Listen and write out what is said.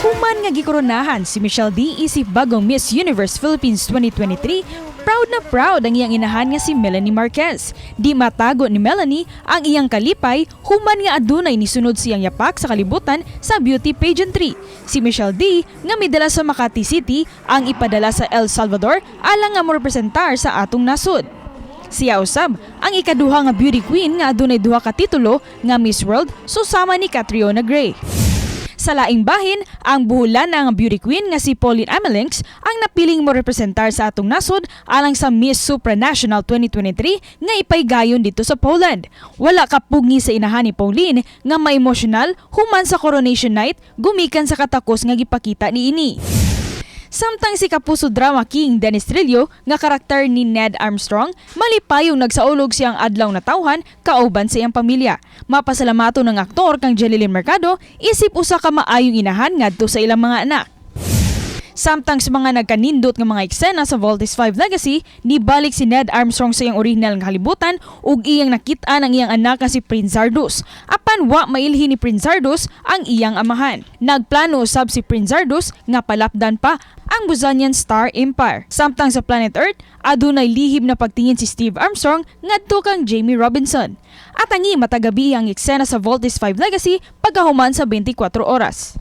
Human nga gikoronahan si Michelle Dee isip bagong Miss Universe Philippines 2023, proud na proud ang iyang inahan nga si Melanie Marquez. Di matago ni Melanie ang iyang kalipay human nga adunay nisunod siyang yapak sa kalibutan sa beauty pageantry. Si Michelle Dee nga midala sa Makati City ang ipadala sa El Salvador alang nga morepresentar sa atong nasod. Siya usab ang ikaduha nga beauty queen nga adunay duha ka titulo nga Miss World susama ni Catriona Gray. Sa laing bahin, ang buhulan nga beauty queen nga si Pauline Amelinckx ang napiling mo representar sa atong nasod alang sa Miss Supranational 2023 nga ipaygayon dito sa Poland. Wala kapugngi sa inahan ni Pauline nga ma-emotional human sa coronation night gumikan sa katakos nga gipakita niini. Samtang si Kapuso drama king Dennis Trillo nga karakter ni Ned Armstrong, malipayong nagsaulog siyang adlaw na tawhan kauban sa iyang pamilya. Mapasalamato ng aktor kang Jelielyn Mercado isip usa ka maayong inahan ngadto sa ilang mga anak. Samtang sa mga nagkanindot nga mga eksena sa Voltes 5 Legacy, nibalik si Ned Armstrong sa iyang orihinal nga kalibutan ug iyang nakit-an ang iyang anak nga si Prince Zardus. Apan wa mailhin ni Prince Zardus ang iyang amahan. Nagplano usab si Prince Zardus nga palapdan pa ang Buzanian Star Empire. Samtang sa planet Earth, adunay lihim na pagtingin si Steve Armstrong ngadto kang Jamie Robinson. Atangi matag gabii ang eksena sa Voltes 5 Legacy pagkahuman sa 24 oras.